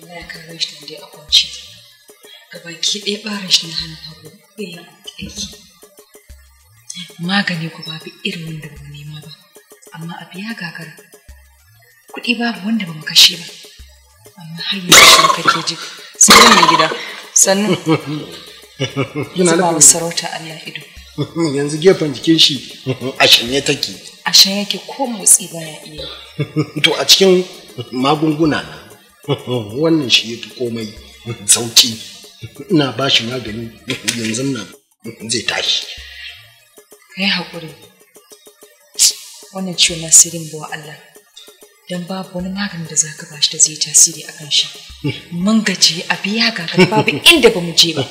Wallahi ka gan shi nan dai a kwance. Gabaki ɗaya ɓarin shi na hannun hagu bai yin aiki. Magani ku babu irin wanda ba mu nema ba. Amma abu ya gagara. Kuɗi babu wanda ba mu kashe ba. Amma har yanzu shi kake ji. Sannu mai gida. Sannu. Yana Zuba wa nufin sarauta Allah ido. yanzu gefen jikin shi a shanye take. A shan yake ko motsi baya iya. To a cikin magunguna na wannan shi yafi komai sauki. Ina ba shi magani yanzu nan zai tashi. Ka yi haƙuri. Wannan ciwon nasirin bawa Allah. Don babu wani maganin da za ka ba shi da zai yi tasiri a kan shi. Mun gaji a biya gagara babu inda ba mu je ba.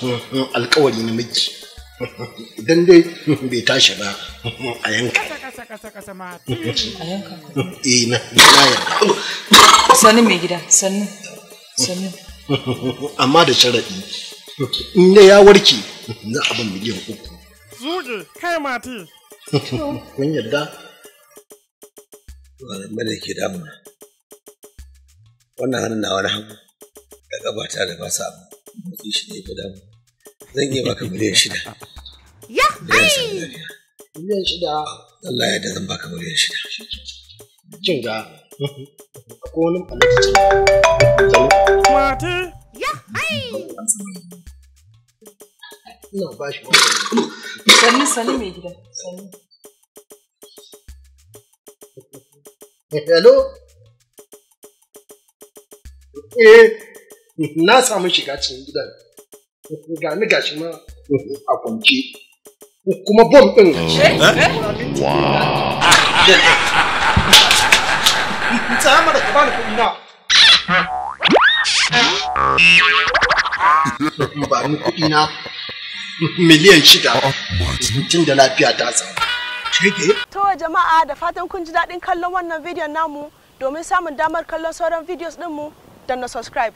Alkawari na miki. Idan dai bai tashi ba a yanka. A yanka ku. Eh na yarda. Sannu mai gida, sannu. Sannu. Amma da sharaɗi. In dai ya warke za a ban 3 miliyan. Zuge, kai mati. Kun yarda? Wannan da ke damuna. Wannan hannun nawa na hagu da ƙafata da ba sa motsi shi ne fi damu. Zan iya baka 6 miliyan. Da yan samu lafiya. 6 miliyan. Allah ya yarda zan baka 6 miliyan. Kin ga akwai wani alaji can. Mati. Ina ba shi magani. Sannu sannu mai gida, sannu. Hello? Eh, na samu shiga cikin gidan. Ga ni gashi ma a kwance. Kuma bom ɗin. Tsaya mana ka bani kuɗi na. Ba ni kuɗi na 6 miliyan. Tun da lafiya ta samu. Shege. To jama'a, da fatan kun ji daɗin kallon wannan bidiyon namu. Domin samun damar kallon sauran videos ɗinmu, danna subscribe.